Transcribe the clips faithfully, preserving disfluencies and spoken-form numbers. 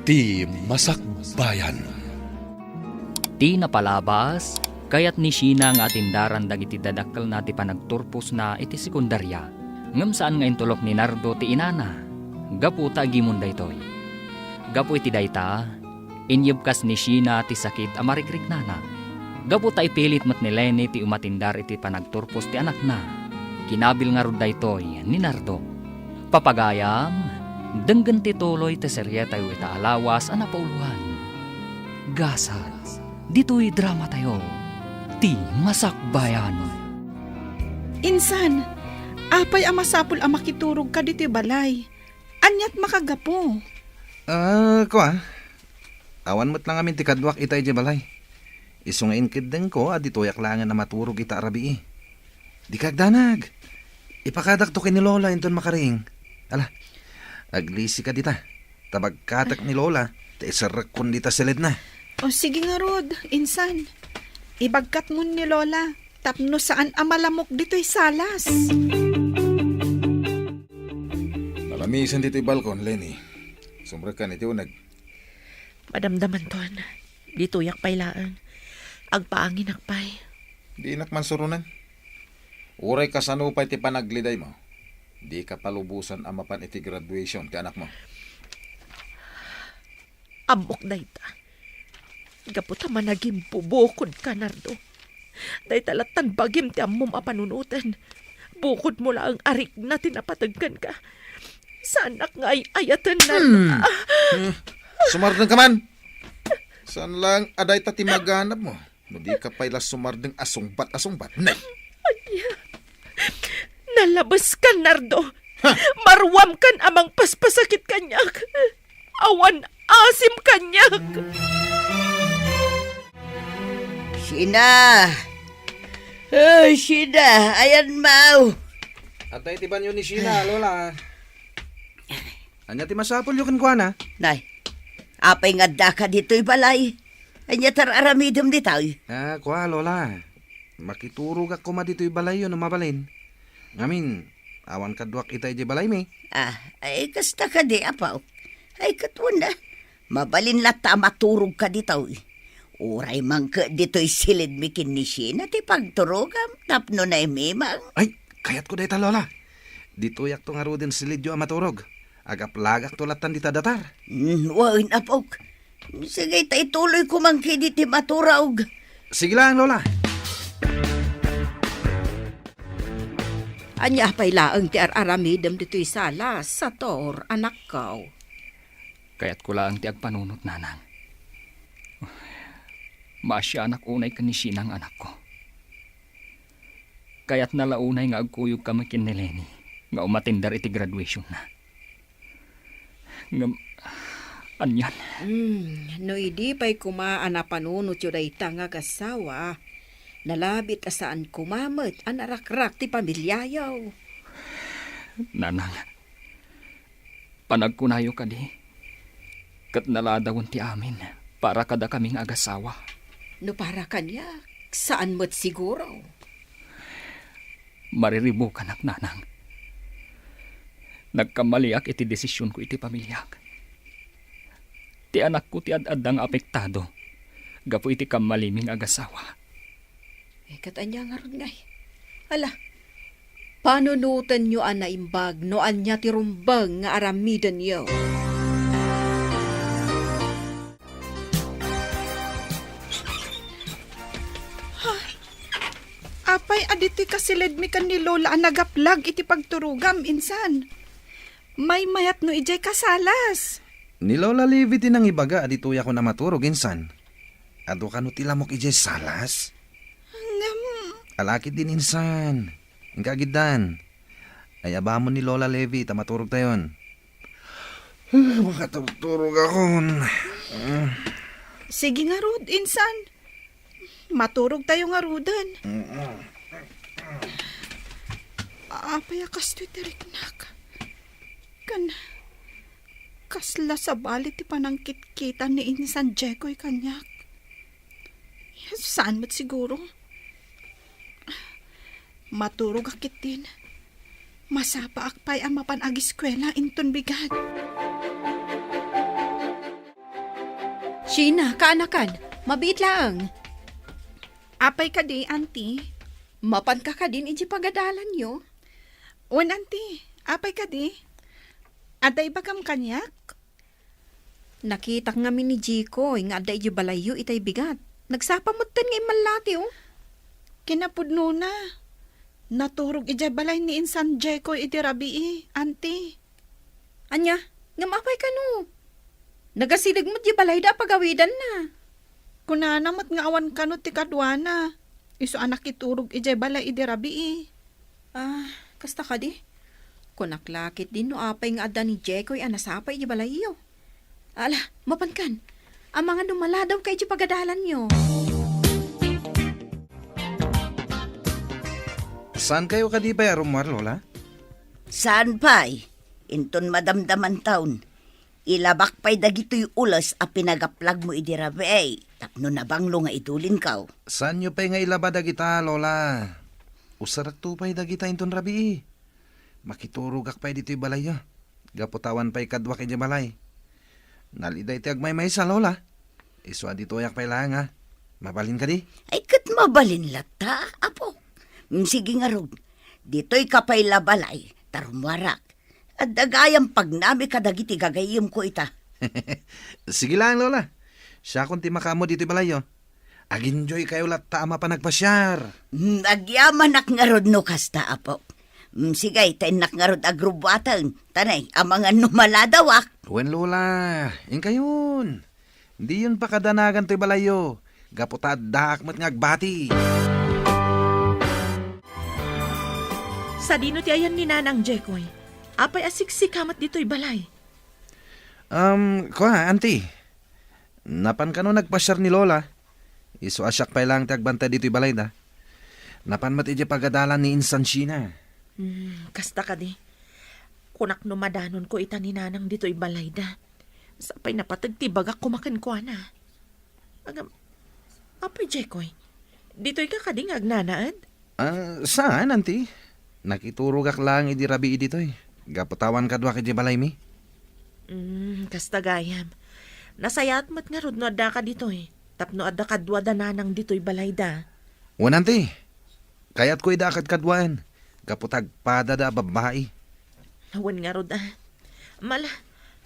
Ti Masakbayan. Ti napalabas, kayat ni Sheena nga atindaran dagiti dadakkelna ti panagturposna iti sekundaria. Ngem saan nga intulok ni Nardo ti inana, gapu ta agimon daytoy. Gapu iti dayta, inyebkas ni Sheena ti sakit a mariknana. Gapu ta ipilit met ni Leni ti umatindar iti panagturpos ti anakna, kinabil ngarud daytoy ni Nardo. Papagayam, denggen ti tuloy ti serietayo ita a lawas a napauloan. Gasat, ditoy dramatayo, Ti Masakbayan. Insan, apay a masapul a makiturogka ditoy balay? Aniat makagapu? Ah, kua, awan met lang amin ti kaduak ita idiay balay. Isu nga inkeddengko a ditoyak laengen a maturog ita a rabii. Dika agdanag. Ipakadakto ken ni Lola inton makariing. Ala, aglisika dita. Ta bagkatek ni Lola, ta iserrekkon dita silidna. O, sige ngarud, insan. Ibagkatmon ni Lola, tapno saan a malamok ditoy salas. Nalamisan ditoy balkon, Leni. Sumrekkan iti uneg. Madamdamanton, ditoyak pay laeng. Agpaanginak pay. Dinak man suronen. Uray kasano pay ti panaglidaymo, dika palubosan a mapan iti graduation ti anakmo. Ammok dayta. Gapu ta managimbubukodka, Nardo. Dayta lattan bagim ti ammom a panunoten. Bukodmo laeng a rikna ti napateg kenka. Saanak nga ay-ayaten, Nardo. Hmm. Ah. Hmm. Sumardengka man. Saan lang a dayta ti maganabmo no dika pay la sumardeng a sungbat a sungbat. Nay! Ania? Nalabeskan, Nardo. Ha? Maruamkan a mangpaspasakit kaniak. Awan asim kaniak. Sheena! Ay, Sheena! Ayanmo! Adda iti banio ni Sheena, Lola. Ania ti masapulyo kenkuana? Nay, apay nga addaka ditoy balay? Ania ti ar-aramidem ditoy? Ah, kua, Lola. Makiturogak koma ditoy balayyo no mabalin. Ngamin, awan kaduak ita idiay balaymi. Ah, ay, kasta kadi, apo. Ay, ket wen a. Mabalin latta a maturogka ditoy. Uray man ket ditoy silidmi ken ni Sheena ti pagturogam tapno naimimang. Ay, kayatko dayta, Lola. Ditoyakto ngaruden silidyo a maturog. Agaplagakto lattan dita datar. Mm, wen, apok. Sige, ta ituloyko man kadi ti maturog. Sige lang, Lola. Ania pay laeng ti ar-aramidem ditoy sala, Sator, anakko? Kayatko laeng ti agpanunot, nanang. Maasianak unay ken ni Sheena nga anakko. Kayatna la unay nga agkuyogkami ken ni Leni nga umatender iti graduationna. Ngem, anian? Hmm, no idi pay koma a napanunotyo dayta nga agasawa, nalabit a saan koma met a narakrak ti pamiliayo. Nanang, panagkunayo kadi, ket naladawen ti amin para kadakami nga agasawa. No para kaniak, saan met siguro. Mariribukanak, nanang. Nagkammaliak iti desisionko iti pamiliak. Ti anakko ti ad-adda nga apektado gapu iti kammalimi nga agasawa. Eh, ket ania ngarud ngay? Ala, panunotenyo a naimbag no ania ti rumbeng nga aramidenyo. Ha? Apay a ditoy kasilidmi ken ni Lola a nagaplag iti pagturogam, insan? Maymayat no idiay kasalas. Ni Lola Levi ti nangibaga a ditoyakon a maturog, insan. Adu kano ti lamok idiay salas? Ngem. Ala ketdin, insan. Inka agiddan. Ay, abamon ni Lola Levi ta maturogtayon. Makaturturog akon. Sige ngarud, insan. Maturogtayo ngaruden. Apay a kastoy ti riknak? Ken kasla sabali ti panangkitkita ni insan Jekoy kaniak. Saan met siguro. Maturogak ketdin. Masapaak pay a mapan agiskuela inton bigat. Sheena, kaanakan, mabiit laeng. Apay kadi, Auntie? Mapanka kadin iti pagadalanyo? Wen, Auntie. Apay kadi? Adda ibagam kaniak? Nakitak ngamin ni Jikoy nga adda iti balayyo itay bigat. Nagsapa metten nga immallati, oh. Kinapudnona, naturog idiay balay ni insan Jikoy idi rabii, Auntie. Ania, ngem apay kano? Nagasideg met di balayda a pagawidanna. Kunana met nga awan kano ti kaduana. Isu a nakiturog idiay balay idi rabii. Ah, kasta kadi? Kunak la ketdin no apay nga adda ni Jekoy a nasapa iti balayyo. Ala, mapankan. Amangan no maladawka iti pagadalanyo. Saan kayo kadi pay a rummuar, Lola? Saan pay? Inton madamdamantaon, ilabak pay dagitoy ules a pinagaplagmo idi rabii tapno nabanglo nga idulinkaw. Saanyo pay nga ilaba dagita, Lola? Usarakto pay dagita inton rabii. Makiturogak pay ditoy balayyo. Gapu ta awan pay kaduak idiay balay. Nalida iti agmaymaysa, Lola. Isu a ditoyak pay laeng, a. Mabalin kadi? Ay, ket mabalin latta, apo. Mm, sige ngarud. Ditoyka pay la balay, ta rummuarak. Adda gayam pagnami kadagiti gagayyemko ita. Sige laeng, Lola. Siakon ti makaammo ditoy balayyo. Ag-enjoykayo latta a mapan agpasiar. Mm, agyamanak ngarud no kasta, apo. Mm, sige, ta innak ngarud agrubbuaten. Tanay, amangan no maladawak. Wen, Lola, inkayon. Diyon pakadanagan toy balayyo. Gapu ta addaak met nga agbati. Sadino ti ayan ni Nanang Jekoy? Apay a siksika met ditoy balay? Um, kua, Auntie. Napan kano nagpasiar ni Lola. Isu a siak pay laeng ti agbantay ditoy balayda. Napan met idiay pagadalan ni Insan Sheena. Hmm, kasta kadi. Kunak no madanonko ita ni Nanang ditoy balayda. Sapay napateg ti ibagak koma kenkuana. Agam, Apo Jekoy, ditoyka kadi nga agnanaed? Ah, saan, Auntie? Nakiturogak laeng idi rabii ditoy. Gapu ta awan kaduak idiay balaymi. Mm, kasta gayam. Nasayaat met ngarud no addaka ditoy. Tapno adda kadua da Nanang ditoy balayda. Wen, Auntie. Kayatko ida a kadkaduaen. Gapu ta agpadada a babbai. Wen ngarud, a. Mala,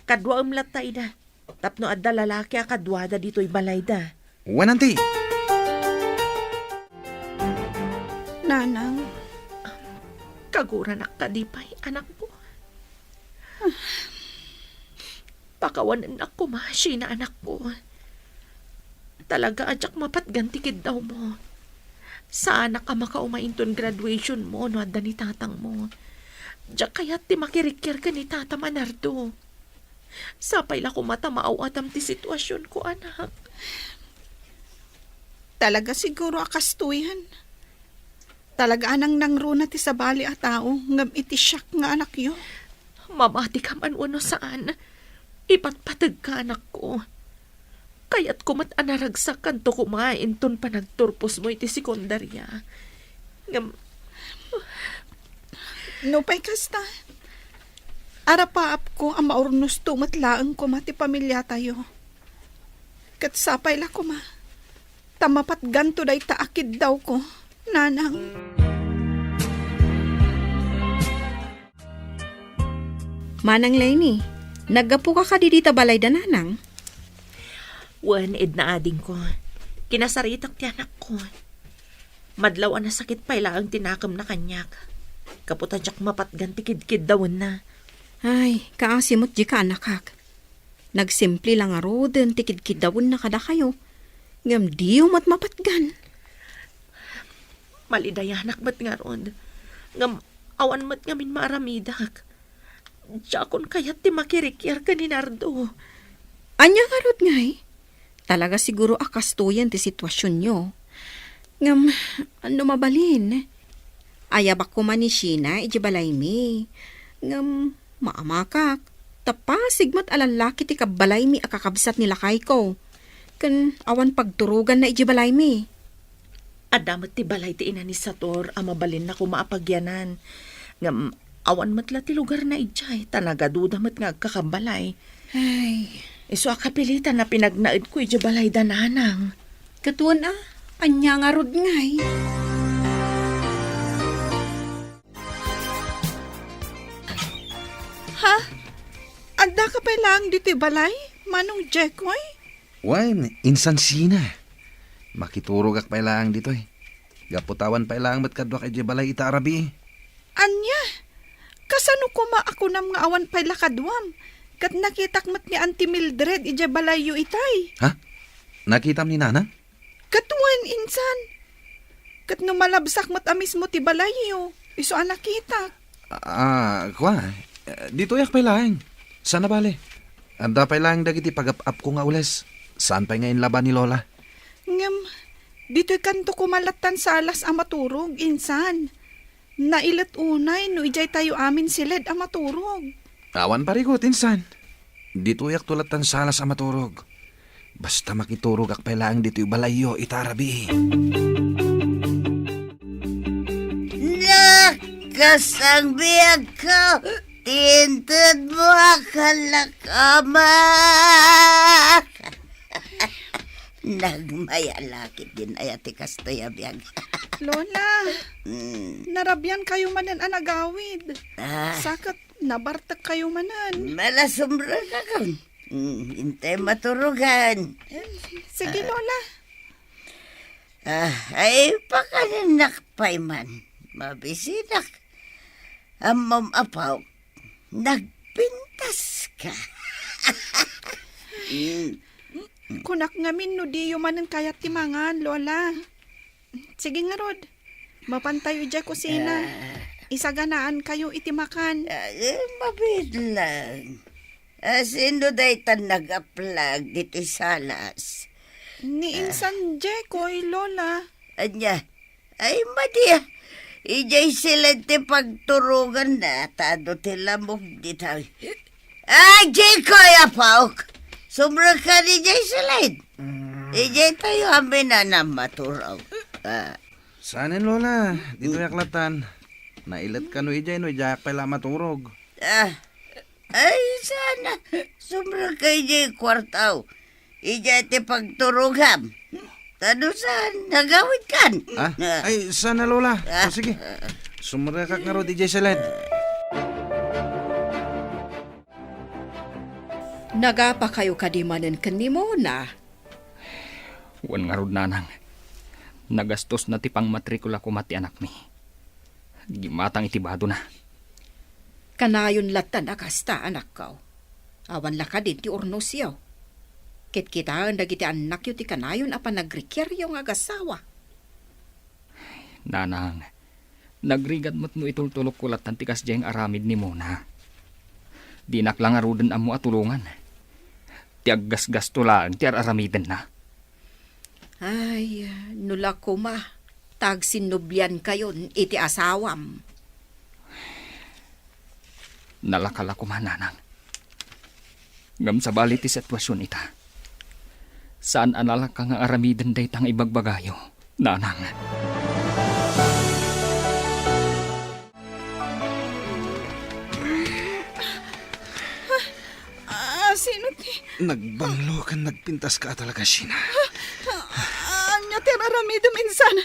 kaduaem latta ida. Tapno adda lalaki a kaduada ditoy balayda. Wen, Auntie. Nanang. Kaguranak kadi pay, anakko? Pakawanennak koma, Sheena, anakko. Talaga a diak mapatgan ti kiddawmo. Saanak a makaumay inton graduation mo no adda ni tatangmo. Diak kayat ti makirikkiar ken ni tatam a Nardo. Sapay la koma ta maaw-atam ti situasionko, anak. Talaga siguro a kastoyen. Talaga a nangnangruna ti sabali a tao ngem iti siak nga anakyo. Mamatikam wenno saan, ipatpategka, anakko. Kayatko met a naragsak kanto koma inton panagturposmo iti sekundaria. Ngem, nupay kasta, arapaapko a maurnosto met laeng koma ti pamiliatayo. Ket sapay la koma ta mapatganto dayta a kiddawko, Nanang. Manang Leni, naggapuka kadi dita balayda, Nanang? Wen, Edna adingko. Kinasaritak ti anakko. Madlaw a nasakit pay laeng ti nakemna kaniak. Gapu ta diak mapatgan ti kidkiddawenna. Ay, kaasi met dika, anakak. Nagsimple la ngaruden ti kidkiddawenna kadakayo, ngem diyo met mapatgan. Malidayanak met ngarud, ngem awan met ngamin maaramidak. Diakon kayat ti makirikkiar ken ni Nardo. Ania ngarud ngay? Talaga siguro a kastoyen ti situasionyo. Ngem, no mabalin, ayabak koma ni Sheena idiay balaymi. Ngem, maamakak, ta pasig met a lallaki ti kabbalaymi a kakabsat ni lakayko. Ken awan pagturoganna idiay balaymi. Adda met ti balay ti ina ni Sator a mabalinna koma a pagyanan. Ngem, awan met la ti lugarna idiay, ta nagaduda met nga agkakabalay. Ay, Isu a kapilitan a pinagnaedko idiay balayda, nanang. Ket wen a, ania ngarud ngay? Ha? Addaka pay laeng ditoy balay, Manong Jekoy? Wen, insan sina. Makiturogak pay laeng ditoy. Gapu ta awan pay laeng met kaduak idiay balay ita a rabii. Ania? Kasano koma a kunam nga awan pay la kaduam? Ket nakitak met ni Auntie Mildred idiay balayyo itay. Ha? Nakitam ni Nanang? Ket wen, insan. Ket no malabsak met a mismo ti balayyo, isu a nakitak. Ah, kua, eh, ditoyak pay laeng. Saan a bale? Adda pay laeng dagiti pagap-apko nga ules. Saan pay nga inlaba ni Lola? Ngem, ditoykanto koma lattan salas a maturog, insan. Nailet unay no idiay tayo amin siled a maturog. Awan parigot, insan. Ditoyakto lattan salas a maturog. Basta makiturogak pay laeng ditoy balayyo ita a rabii. Nakasang biagko, tintedmo a kalakamak. Nagmayalakit din aya ti kastoy a biag. Lola, Mm. narabian kayo manen a nagawid. Ah. Saket nabartek kayo manen. Malasumrek akon. Mm, intay maturugan. Sige, Ah. Lola. Ah, ay, pakaninnak pay man. Mabisinak. Ammom, apo, nagpintas ka. Mm. Kunak ngamin no diyo manen kayat ti mangan, Lola. Sige ngarud, mapantayo idiay kusina. Ah. Isaganaan kayo iti makan. Ah, eh, mabiit lang. Ah, sino daytan nagaplag ditoy salas? Ni Ah. Insan Jekoy, Lola. Ania? Ay, madi, ah. Idiay siled ti pagturoganna, ta adu ti lamok ditoy. Ay, Jekoy, apo. Sumrek ka idiay siled. Mm. Idiay tayo amin a maturog. Ah. Saanen, Lola? Ditoyak lattan. Nailet kano idiay no idiayak pay la maturog. Ah. Ay, saan a. Sumrek ka idiay kuarto. Idiay ti pagturogam. Ta no saan, nagawid kan. Ah? Ah. Ay, saan a, Lola. Ah. O, sige. Sumrekak ngarud idiay siled. Nagapa kayo kadi manen ken ni Mona? Wen ngarud, nanang. Nagastosna ti pangmatrikula koma ti anakmi. Gimmatang iti badona. Kanayon lattan a kasta, anakko. Awan la kadin ti urnosyo. Ket kitaen dagiti annakyo ti kanayon a panagrikiaryo nga agasawa. Nanang, nagrigat met no itultulokko lattan ti kasdiay nga aramid ni Mona. Dinak la ngaruden ammo a tulongan. Ti aggasgasto laeng ti ar-aramidenna. Ay, no la koma, ta agsinnubliankayon iti asawam. Nalaka la koma, nanang. Ngem sabali ti situasion ita. Saan a nalaka nga aramiden dayta nga ibagbagayo, nanang. Ah, sino ti Nagbanglo ken nagpintas ka a talaga, Sheena. Ah, ania ti ar-aramidem, insan?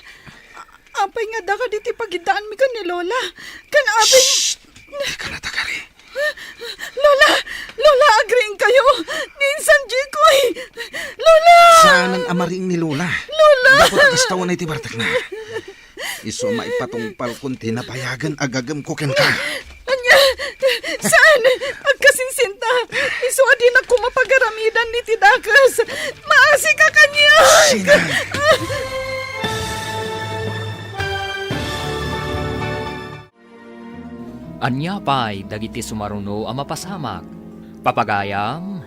Apay nga adda kadi ti pagidaanmi ken ni Lola? Ken apay Shh! Dika natagari. Lola! Lola, agriingkayo! Ni insan Jekoy! Lola! Saanen a mariing ni Lola. Lola! Gapu ta kasta unay ti bartekna. Isu a maipatungpalkon ti napayagen a gagemko kenka. Ania? Saan? Agkasinsinta. Isu a dinak koma pagaramidan iti dakes. Maasika kaniak! Sheena! Ania pay dagiti sumaruno a mapasamak? Papagayam,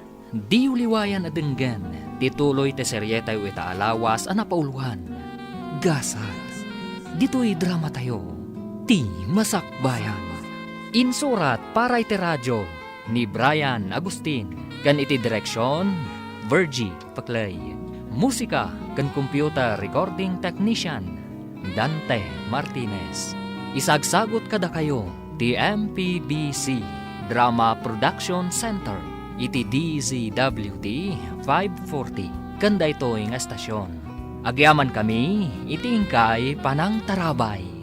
diyo liwayan a denggen ti tuloy ti serietayo ita a lawas a napauloan, Gasat. Ditoy dramatayo, Ti Masakbayan. Insurat para iti radio ni Brian Agustin, ken iti direksion, Virgie Paclay. Musika ken computer recording technician, Dante Martinez. Isagsagut kadakayo ti M P B C Drama Production Center. iti D Z W T five forty ken daytoy nga estasion. Agyamankami iti inkay panangtarabay.